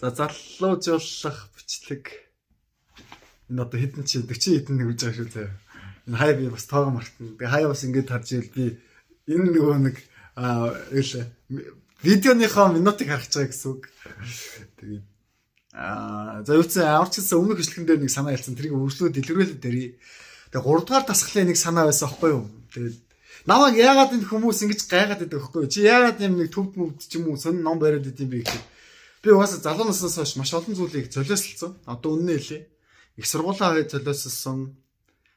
За, залуужуулах бичлэг. Энэ одоо хэдэн чи 40 хэдэн нэг үж байгаа шүү заяа. Энэ хаяа би бас тоогоо мартна. Тэгээ хаяа бас ингэж харж ивэл би энэ нөгөө нэг юу лээ, видеоныхоо минутыг харах байгаа гэсэн үг. Тэгээд за, юу ч ямар ч гэсэн өмнөх бичлэгэн дээр нэг санаа хэлсэн. Тэрийг үргэлжлүүлээд дэлгэрүүлээд дэрий. Тэгээ 3 дугаар дасгалын нэг санаа байсан аахгүй юу? Тэгээд намайг яагаад энэ хүмүүс ингэж гайхаад байдаг аахгүй юу? Чи яагаад юм нэг төвд мөвд ч юм уу сонин ном бариад идэм бэ гэхэд би угаасаа залуу наснаас хойш маш олон зүйлийг золиослсон. Одоо үнэнээ хэлье. Их сургуулаа хаяа золиослсон,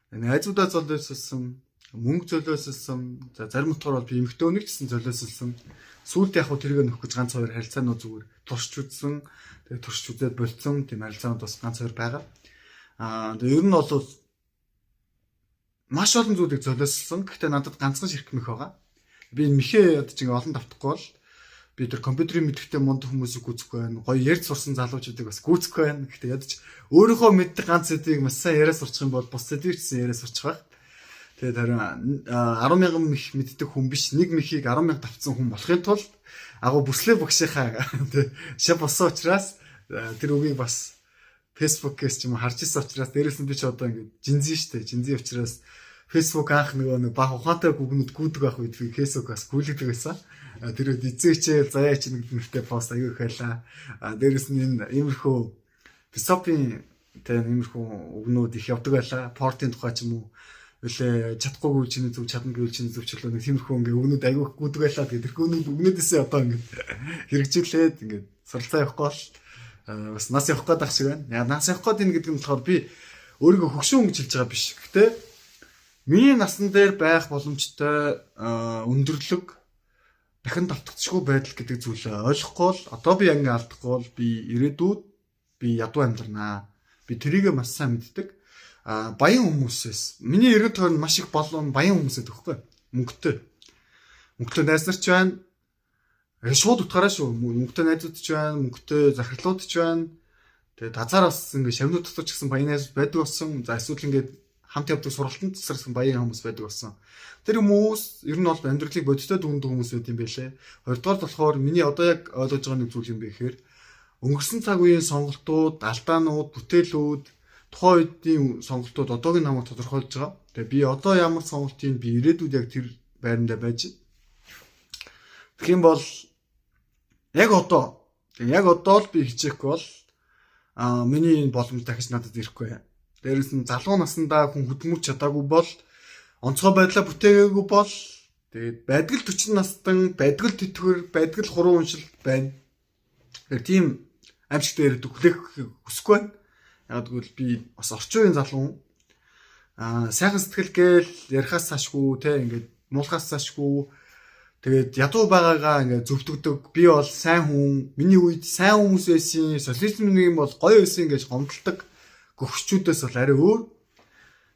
найзуудаа золиослсон, мөнгө золиослсон. За, зарим утгаар бол би эмэгтэй хүнийг ч гэсэн золиослсон. Сүүлд яг хуу тэргээ нөхөх гэж ганц хоёр харилцаанууд зүгээр туршиж үзсэн. Тэгээ туршиж үзээд болцсон. Тийм харилцаанууд бас ганц хоёр байгаа. Тэгээ ер нь бол маш олон зүйлийг золиослсон. Гэхдээ надад ганцхан ширхэг мэх байгаа. Би энэ мэхээ ядаж ингээ олон давтахгүй бол би тэр компьютерийн мэдлэгтэй мунд хүмүүсийг гүйцэхгүй байна. Гоё ярьж сурсан залуучуудыг бас гүйцэхгүй байна. Гэхдээ ядаж өөрийнхөө мэддэг ганц сэдвийг маш сайн яриа сурчих юм бол бус сэдвийг ч гэсэн яриа сурчих байх. Тэгээд харин 10 мянган мэх мэддэг хүн биш, нэг мэхийг 10 мянга давтсан хүн болохын тулд агуу бүслээ багшийнхаа тий шав болсон учраас тэр үгийг бас Facebook-ээс ч юм уу харж ирсэн учраас, дээрээс нь би ч одоо ингээд Gen Z штэ. Gen Z учраас Facebook анх нөгөө нэг баг ухаантай гүгнүүд гүйдэг байх үед би Facebook бас гүйлгдэг байсан. Тэр үед эзэн хичээл заяа чи нэг нэртэй пост аягүй их байлаа. Дээрээс нь энэ иймэрхүү философийн тэ иймэрхүү үгнүүд их явдаг байлаа. Портын тухай ч юм уу, үлээ чадахгүй чиний зөв, чадна гэвэл чиний зөв чөлөө, нэг тиймэрхүү ингээ үгнүүд аягүй их гүйдэг байлаа. Тэгээд тэр үгнүүдээсээ одоо ингээ хэрэгжүүлээд ингээ суралцаа явахгүй бол бас нас явах гээд ах шиг байна. Яа, нас явах гээд энэ гэдэг нь болохоор би өөрийгөө хөгшин хүн гэж хэлж байгаа биш. Гэтэ миний насан дээр байх боломжтой өндөрлөг, дахин давтагдшгүй байдал гэдэг зүйлээ ойлгохгүй бол, одоо би ингээ алдахгүй бол би ирээдүйд би ядуу амьдрнаа. Би тэрийг маш сайн мэддэг. Баян хүмүүсээс миний эргэн тойронд маш их болон баян хүмүүсэд өгөхгүй. Мөнгөтэй. Мөнгөтэй найз нар ч байна. Шууд утгаараа шүү. Мөнгөтэй найзууд ч байна, мөнгөтэй захирлууд ч байна. Тэгээ тазаар бас ингээ шавнууд дотор ч гэсэн баян найз байдаг болсон. За, эсвэл ингээ хамт явдаг сургалтанд тасарсан баян хүмүүс байдаг болсон. Тэр хүмүүс ер нь бол амьдралыг бодиттой дүгнэдэг хүмүүс байт юм байлээ. Хоёрдугаар болохоор миний одоо яг ойлгож байгаа нэг зүйл юм бэ гэхээр өнгөрсөн цаг үеийн сонголтууд, алдаанууд, бүтээлүүд, тухайн үеийн сонголтууд одоогийн намайг тодорхойлж байгаа. Тэгээ би одоо ямар сонголт хийн, би ирээдүйд яг тэр байрандаа байж. Тэгэх юм бол яг одоо, яг одоо л би хичээхгүй бол миний энэ боломж дахиж надад ирэхгүй. Дээрээс нь залуу насндаа хүн хөдөлмөрч чадаагүй бол, онцгой байдлаа бүтээгээгүй бол тэгээд байдгал 40 настан, байдгал тэтгэвэр, байдгал хуруу уншил байна. Тэгэхээр тийм аимшигтай яриад хүлээх хүсэхгүй байна. Яг гэвэл би бас орчин үеийн залуу хүн. Сайхан сэтгэл гээл ярихаас цаашгүй те, ингээд муулахаас цаашгүй, тэгээд ядуу байгаагаа ингээд зөвтгөдөг. Би бол сайн хүн, миний үед сайн хүмүүс байсан, социализм нэг юм бол гоё байсан гэж гомдолдог гөгчүүдээс бол арай өөр.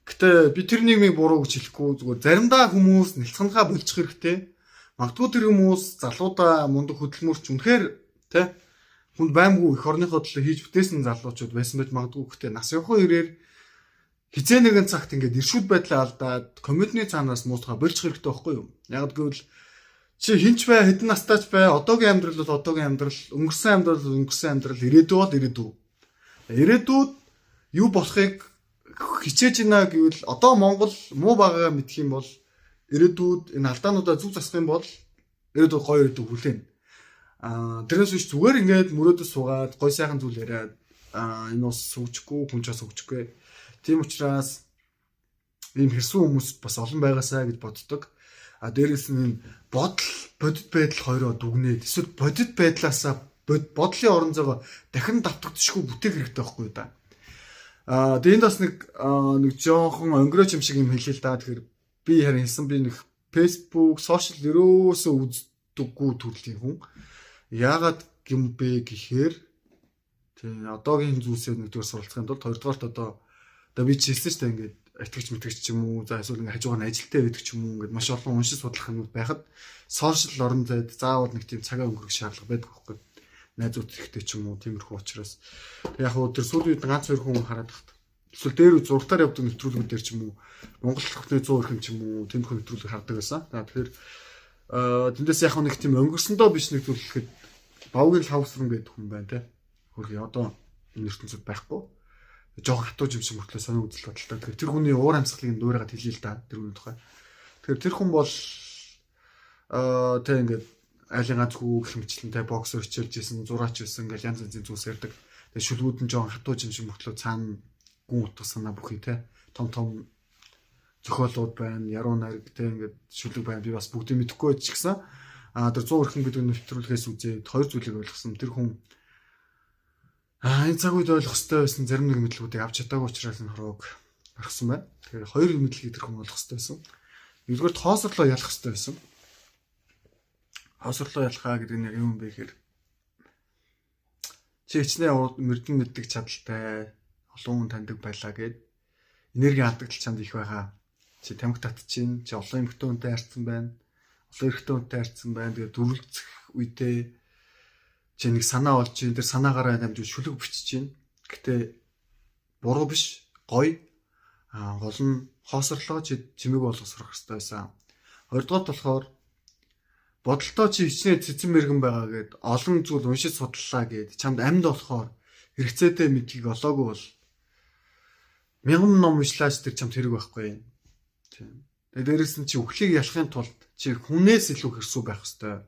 Гэтэ би тэр нийгмийг буруу гэж хэлэхгүй, зүгээр заримдаа хүмүүс нэлцганхаа болчих хэрэгтэй. Магадгүй тэр хүмүүс залуудаа мундаг хөдөлмөрч, үнэхээр те хүнд баймгүй эх орныхоо төлөө хийж бүтээсэн залуучууд байсан байж магадгүй. Гэтэ нас явахын хэрээр хизээ нэгэн цагт ингээд иршүүд байдлаа алдаад комедийн цаанаас муутгаа болчих хэрэгтэй байхгүй юу? Яг гэвэл чи хинч бай, хэдэн настайч бай, одоогийн амьдрал бол одоогийн амьдрал, өнгөрсөн амьдрал бол өнгөрсөн амьдрал, ирээдүй бол ирээдүй. Ирээдүйд юу болохыг хичээж байна гэвэл одоо Монгол муу байгаагаа мэдэх юм бол, ирээдүйд энэ алдаануудаа зүг засах юм бол ирээдүйд гоё ирээдүй хүлээнэ. Тэрнээс биш зүгээр ингээд мөрөөдөд суугаад гой сайхан зүйл яриад энэ ус сүүжихгүй, хүн ч бас хөгжихгүй. Тийм учраас ийм хэрсэн хүмүүс бас олон байгаасаа гэж боддог. Дээрээс нь энэ бодол, бодит байдал хоёроо дүгнээд эсвэл бодит байдлаасаа бодлын орон зайгаа дахин давтагдчихгүй бүтээх хэрэгтэй байхгүй юу да. Тэгээ энд бас нэг жоохон онгорооч юм шиг юм хэлээ л да. Тэгэхээр би харин хэлсэн, би нэг Facebook, social ерөөсөө үздэггүй төрлийн хүн. Яагаад юм бэ гэхээр тий одоогийн зүйлсээ нэгдүгээр суралцахын тулд, хоёрдугаарт одоо би ч хэлсэн шүү дээ, ингээд итгэгч мэтгэгч ч юм уу, за эсвэл ингээд хажуугаар нь ажилтаа байдаг ч юм уу, ингээд маш олон уншиж судлах юмуд байхад social орон зайд заавал нэг тийм цагаа өнгөрөх шаардлага байдаг байхгүй. Найзууд ихтэй ч юм уу, тиймэрхүү учраас. Яг хуу тэр сүүлийн үед ганц хоёр хүн хараад тахт. Эсвэл дээр үе зургатаар явдаг нэвтрүүлгүүд дээр ч юм уу, Монгол хотны 100 эрхэм ч юм уу, тиймэрхүү нэвтрүүлэг хардаг байсан. За, тэгэхээр тэндээс яг нэг тийм өнгөрсөндөө биш нэг зүйл хэлэхэд Бавгийн лавсран гэдэг хүн байна те. Хөрхи одоо энэ ертөнцид байхгүй. Жохон хатуу юм шиг мөртлөө сонин үзэл бодолтой. Тэгэхээр тэр хүний уур амьсгалыг нуураад хэлье л да тэр хүний тухай. Тэгэхээр тэр хүн бол тэг ингээд айлын ганц хүү гэх мэтлэн тэ боксер хичээлж исэн, зураач байсан ингээл янз янзын зүйлс ярьдаг. Тэгээ шүлгүүд нь жоон хатуу юм шиг мөртлөө цаана гүн утга санаа бүхий тэ том том зохиолууд байна, яруу найраг тэ ингээд шүлэг байна. Би бас бүгдийг мэдэхгүй ч гэсэн тэр 100 өрхөн гэдэг нэвтрүүлгээс үзээд хоёр зүйлийг ойлгосон. Тэр хүн энэ цаг үед ойлгох ёстой байсан зарим нэг мэдлэгүүдийг авч чадаагүй учраас энэ хорвоог орхисон байна. Тэгэхээр хоёр мэдлэгийг тэр хүн ойлгох ёстой байсан. Нэгдүгээр тоосорлоо ялах ёстой байсан. Хоосорлоо ялхаа гэдэг нь яг юм бэ гэхээр чи хичнээн мөрдөн мэддэг чадaltaй олон хүн таньдаг байлаа гэд энерги алдагдал чамд их байгаа. Чи тамхи татчихин, чи олон эмэгтэй хүнтэй харьцсан байна. Олон эрэгтэй хүнтэй харьцсан байна. Тэгээд дүрлцэх үедээ чи нэг санаа олж чинь тэр санаагаараа дамжуул шүлэг бичиж чинь. Гэтэ буруу биш, гоё. Гол нь хоосорлоо чи чимээг болгох сурах хэрэгтэй байсан. Хоёрдугаар болохоор бодолтоо чи хичнээн цэцэн мэрэгэн байгаа гэд олон зүйл уншиж судлаа гэд чамд амьд болохоор хэрэгцээтэй мэдлэгийг олоогүй бол мянган ном уншлаач тэр чамд хэрэг байхгүй. Тийм. Тэгээ дээрэс нь чи үхлийг ялахын тулд чи хүнээс илүү хэрсүү байх ёстой.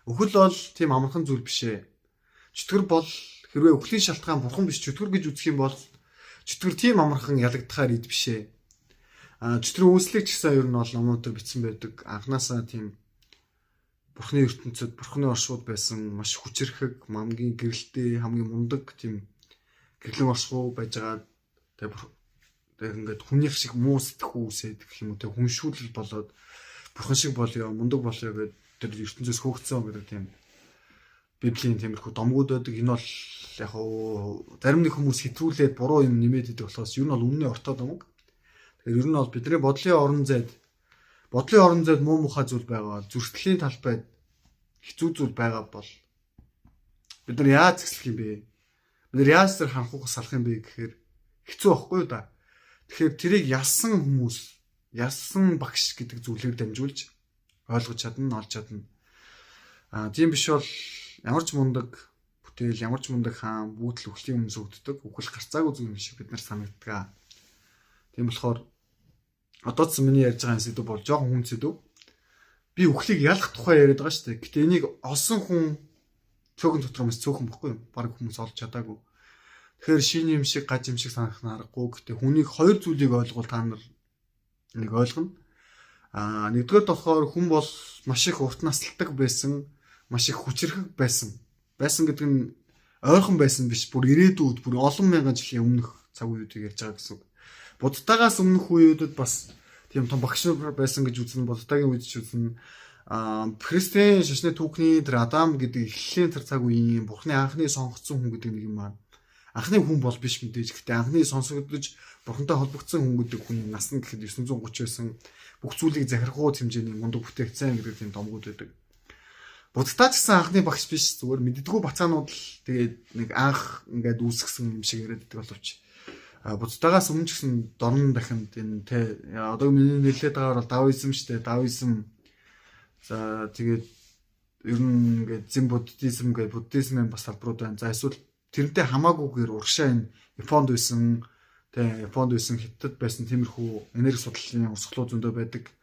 Үхэл бол тийм амархан зүйл биш ээ. Чөтгөр бол хэрвээ үхлийн шалтгаан бурхан биш чөтгөр гэж үзэх юм бол чөтгөр тийм амархан ялагдахаар ид биш ээ. Чөтгөрийн үүслийг ч гэсэн ер нь бол номууд төр бичсэн байдаг. Анханасаа тийм бурхны ертөнцид, бурхны оршууд байсан маш хүчирхэг, мамгийн гэрэлтэй, хамгийн мундаг тийм гэрлэн оршихуй байж байгаа. Тэгээ ингээд хүнийх шиг муу сэтгхүү үсээд гэх юм уу те хүншүүлэл болоод бурхан шиг болёо, мундаг болёо гэдэг тэр ертөнцөөс хөөгцсөн гэдэг тийм библийн тиймэрхүү домгууд байдаг. Энэ бол яг уу зарим нэг хүмүүс хэтрүүлээд буруу юм нэмээд идэг болохоос ер нь бол үнний ортой домог. Тэгэхээр ер нь бол бидний бодлын орон зайд муу мухай зүйл байгаа бол зүрхтгэлийн талбайд хэцүү зүйл байгаа бол бид нар яаж зэкслэх юм бэ? Бид нар яаж тэр ханхуугаас салах юм бэ гэхээр хэцүү байхгүй юу да. Тэгэхээр тэрийг ялсан хүмүүс, ялсан багш гэдэг зүйлээр дамжуулж ойлгож чадна, олж чадна. Тийм биш бол ямар ч мундаг бүтээл, ямар ч мундаг хаан бүгд л үхлийн өмнө сүгддэг. Үхэл гарцаагүй зүйл юм шиг бид нар санагддаг. Тийм болохоор одоо ч миний ярьж байгаа сэдв бол жоохон хүн сэдв. Би үхлийг ялах тухай яриад байгаа шүү дээ. Гэтэ энийг олсон хүн цөөхөн дотор хүмүүс цөөхөн бохгүй юу? Бараг хүмүүс олж чадаагүй. Тэгэхээр шинэ юм шиг, гаж юм шиг санах нь аргагүй. Гэтэ хүнийг хоёр зүйлийг ойлгуул та нар нэг ойлгоно. Нэгдүгээр болохоор хүн бол маш их урт насалдаг байсан, маш их хүчирхэг байсан. Байсан гэдэг нь ойрхон байсан биш, бүр ирээдүйд, бүр олон мянган жилийн өмнөх цаг үеүүдийг ярьж байгаа гэсэн үг. Буддагаас өмнөх үеүүдэд бас тийм том багш нар байсан гэж үзнэ, Буддагийн үед ч үзнэ. Христийн шашны түүхний тэр Адам гэдэг эхлэлийн тэр цаг үеийн Бурхны анхны сонгогдсон хүн гэдэг нэг юм маань. Анхны хүн бол биш мэдээж, гэхдээ анхны сонсогдож Бурхантай холбогдсон хүн гэдэг хүн нас нь гэхэд 930 байсан. Бүх зүйлийг захирах хэмжээний мундаг бүтээгцэн гэдэг тийм домгууд байдаг. Буддаа ч гэсэн анхны багш биш, зүгээр мэддэггүй бацаанууд л тэгээд нэг анх ингээд үүсгэсэн юм шиг яриад байдаг боловч Буддагаас өмнө ч гэсэн дорн дахинд энэ тэ одоо миний нэрлээд байгаагаар бол даоизм шүү дээ. Даоизм. За тэгээд ер нь ингээд зэн буддизм гэдэг буддизмын бас талбарууд байна. За эсвэл тэрнтэй хамаагүйгээр урагшаа энэ Японд байсан, тэ Японд байсан, Хятадд байсан тиймэрхүү энерги судлалын урсгалууд зөндөө байдаг.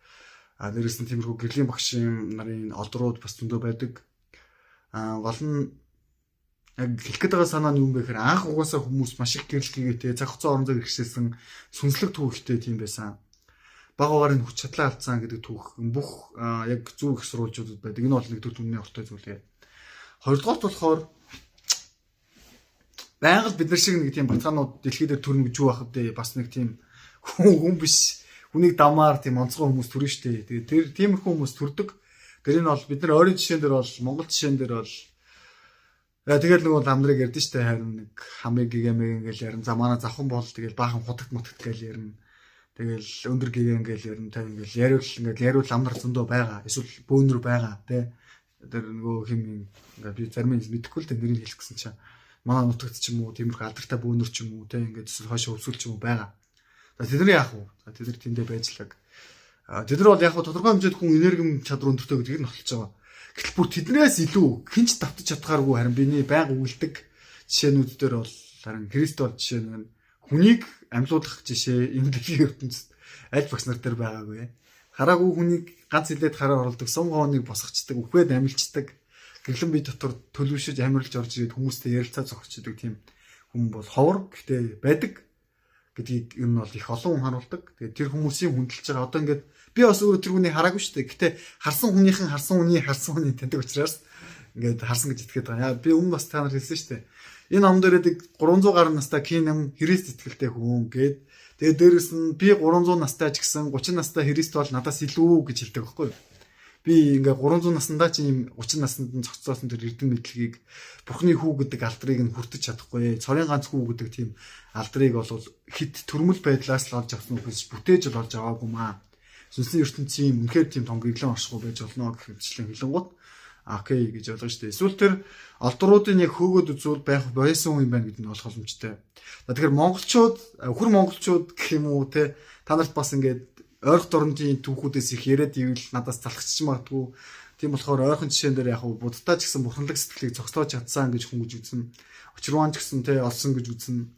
Дээрээс нь тиймэрхүү гэрлийн багшийн нарын олдрууд бас зөндөө байдаг. Гол нь яг хэлэх гээд байгаа санаа нь юу юм бэ гэхээр анх угаасаа хүмүүс маш их гэрэл хийгээтэй, цаг хугацаа орон зайг хэрэгсэлсэн сүнслэг түүхтэй тийм байсан. Баг багаар энэ хүч чадлаа алдсан гэдэг түүх бүх яг зөв их сурвалжуудад байдаг. Энэ бол нэгдүгээр түмний ортой зүйл ээ. Хоёрдугаарт болохоор байнга л бид нар шиг нэг тийм бацаанууд дэлхий дээр төрнө гэж юу байх вэ? Бас нэг тийм хүн биш. Хүнийг дамаар тийм онцгой хүмүүс төрнө шүү дээ. Тэгээд тэр тиймэрхүү хүмүүс төрдөг. Тэр энэ бол бид нар ойрын жишээн дээр бол Монгол жишээн дээр бол тэгэл нөгөө лам нарыг ярьдэн штэ, харин нэг хамыг гигэмэг ингээл ярина. За манай завхан бол тэгэл баахан худагт мутагт гээл ярина. Тэгэл өндөр гигэн ингээл ярина. Та ингээл яриул ингээл яриул лам нар зөндөө байгаа. Эсвэл бөөнөр байгаа тэ. Тэр нөгөө хим ингээд би зарим нь мэдэхгүй л тэ нэрийг хэлэх гэсэн чинь манай нутагт ч юм уу тиймэрхүү алдартай бөөнөр ч юм уу тэ ингээд эсвэл хойшоо өвсгөл ч юм уу байгаа. За тэд нар яах вэ? За тэд нар тэндээ байжлаг. Тэд нар бол яг тодорхой хэмжээнд хүн энерги чадвар өндөртэй гэдгийг нь олж байгаа. Гэтэл бүр тэднээс илүү хинч давтаж чадхааргүй харин биний байнга өгөлдөг. жишээнүүд дээр бол харин Христ бол жишээ нь хүнийг амьлуулах жишээ энэ дэлхийн ертөнцид аль багш нар дээр байгаагүй. Хараагүй хүнийг ганц хилээд хараа оруулдаг, сум гооныг босгочдөг, үхээд амилчдаг, гэрлэн бие дотор төлөвшөж амирлж орж ирээд хүмүүстэй ярилцаа зогсчдаг тийм хүн бол ховор гэхдээ байдаг гэдгийг ер нь бол их олон хүн харуулдаг. Тэгээд тэр хүмүүсийн хүндэлж байгаа. Одоо ингээд би бас өөрөө тэр хүнийг хараагүй шүү дээ. Гэхдээ харсан хүнийхэн харсан хүний харсан хүний таньдаг учраас ингээд харсан гэж итгээд байгаа. Яа би өмнө бас та нар хэлсэн шүү дээ. Энэ ном дээр 300 гаруй настай Кинам Христ итгэлтэй хүн гээд тэгээд дээрэс нь би 300 настай ч гэсэн 30 настай Христ бол надаас илүү гэж хэлдэг байхгүй юу? Би ингээ 300 наснда чи ийм 30 наснд нь зохицоосон тэр эрдэм мэдлэгийг Бурхны хүү гэдэг алдрыг нь хүртэж чадахгүй. Цорын ганц хүү гэдэг тийм алдрыг бол хит төрмөл байдлаас л олж авсан үхээс бүтээж л олж аваагүй маа. Сүнсний ертөнцийн үнэхээр тийм том гэглэн оршихуй байж болно гэх мэтчлэн хэлэнгууд окей гэж ойлгож штэ. Эсвэл тэр олдруудын яг хөөгөөд үзвэл байх байсан хүн юм байна гэдэг нь болох боломжтой. Тэгэхээр монголчууд, хөр монголчууд гэх юм уу те, та нарт бас ингээд ойрох дорнодын түүхүүдээс их яриад ивэл надаас залхчих магадгүй. Тийм болохоор ойрхон жишээн дээр яг буддаа ч гэсэн бурханлаг сэтгэлийг зогсоож чадсан гэж хүн гэж үзнэ. Учирван ч гэсэн те олсон гэж үзнэ.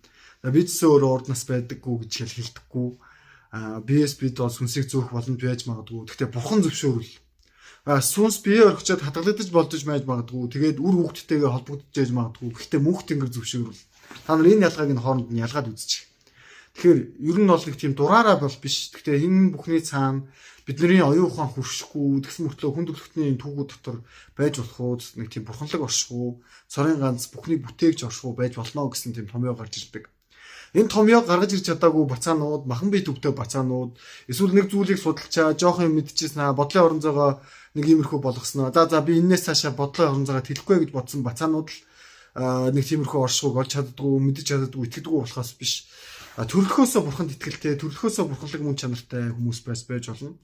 Би ч гэсэн өөрөө урд нас байдаггүй гэж хэлдэггүй. А биес бид бол сүнсийг зөөх боломж байж магадгүй. Гэхдээ бурхан зөвшөөрөл. Сүнс бие орхичод хадгалагдаж болдож байж магадгүй. Тэгээд үр хүүхдтэйгээ холбогдож байж магадгүй. Гэхдээ мөнх тэнгэр зөвшөөрөл. Та нар энэ ялгааг нь хооронд нь ялгаад үзчих. Тэгэхээр ер нь бол нэг тийм дураараа бол биш. Гэхдээ энэ бүхний цаана бидний оюун ухаан хөршихгүй тэгсэн мөртлөө хүн төрөлхтний энэ түүхүүд дотор байж болох уу нэг тийм бурханлаг оршихуу, цорын ганц бүхнийг бүтээгч оршихуу байж болно гэсэн тийм томьёо гарч ирдэг. Энэ томьёо гаргаж ирж чадаагүй бацаанууд, махан бие төвтэй бацаанууд эсвэл нэг зүйлийг судалчаа, жоохон юм мэдчихсэн аа, бодлын орон зайгаа нэг иймэрхүү болгосноо. За би энээс цаашаа бодлын орон зайгаа тэлэхгүй гэж бодсон бацаанууд л нэг тиймэрхүү оршихуйг олж чаддгүй, мэдэж чаддгүй, итгэдэггүй болохоос биш. Төрлөхөөсөө бурханд итгэлтэй, төрлөхөөсөө бурханлаг мөн чанартай хүмүүс байж болно.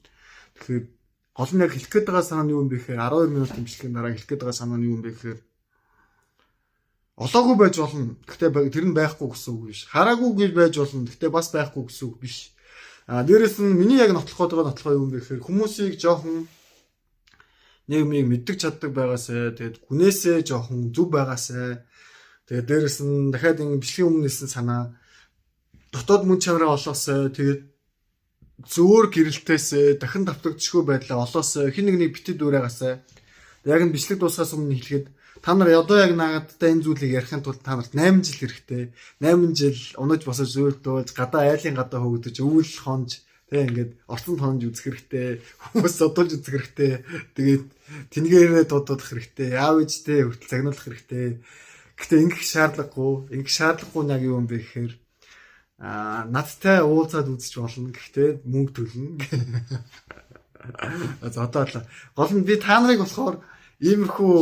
Тэгэхээр гол нь яг хэлэх гээд байгаа санаа нь юу юм бэ гэхээр 12 минут имжлэгийн дараа хэлэх гээд байгаа санаа нь юу юм бэ гэхээр олоогүй байж болно. Гэхдээ тэр нь байхгүй гэсэн үг биш. Хараагүй гэж байж болно. Гэхдээ бас байхгүй гэсэн үг биш. Дээрэс нь миний яг нотлох гээд байгаа нотлохоо юу юм бэ гэхээр хүмүүсийг жоохон нэг юм мэддэг чаддаг байгаасай. Тэгээд гүнээсээ жоохон зүв байгаасай. Тэгээд дээрэс нь дахиад ингэ бичлэгийн өмнө хэлсэн санаа дотоод мөн чанараа олоосай. Тэгээд зөөр гэрэлтээсээ дахин давтагдчихгүй байдлаа олоосай. Хин нэгнийг битгий дүүрээгаасай. Яг нь бичлэг дуусахаас өмнө хэлэхэд та нар одоо яг наадтай энэ зүйлийг ярихын тулд та нарт 8 жил хэрэгтэй. 8 жил унаж босож зөөлдүүлж гадаа айлын гадаа хөөгдөж өвөл хонж тэг ингээд орцон тонж үзэх хэрэгтэй. Хүмүүс содулж үзэх хэрэгтэй. Тэгээд тэнгээрээ дуудах хэрэгтэй. Аав ээжтэй хүртэл загнуулах хэрэгтэй. Гэтэ ингэх шаардлагагүй. Ингэх шаардлагагүй нь яг юу юм бэ гэхээр надтай уулзаад үзэж болно. Гэхдээ мөнгө төлнө. За одоо л гол нь би та нарыг болохоор иймэрхүү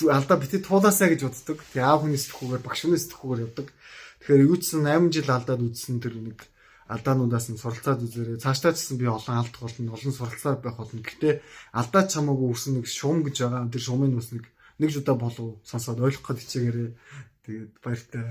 алдаа бити туулаасаа гэж боддог. Тэгээ аав хүний сэтгхүүгээр багш хүний сэтгхүүгээр явдаг. Тэгэхээр юу ч сан 8 жил алдаад үзсэн тэр нэг алдаануудаас нь суралцаад үзээрэй. Цаашдаа ч гэсэн би олон алдах болно, олон суралцаар байх болно. Гэхдээ алдаа ч хамаагүй өрсөн нэг шум гэж байгаа. Тэр шумын бас нэг ч удаа болов сонсоод ойлгох гээд хичээгээрэй. Тэгээд баяртай.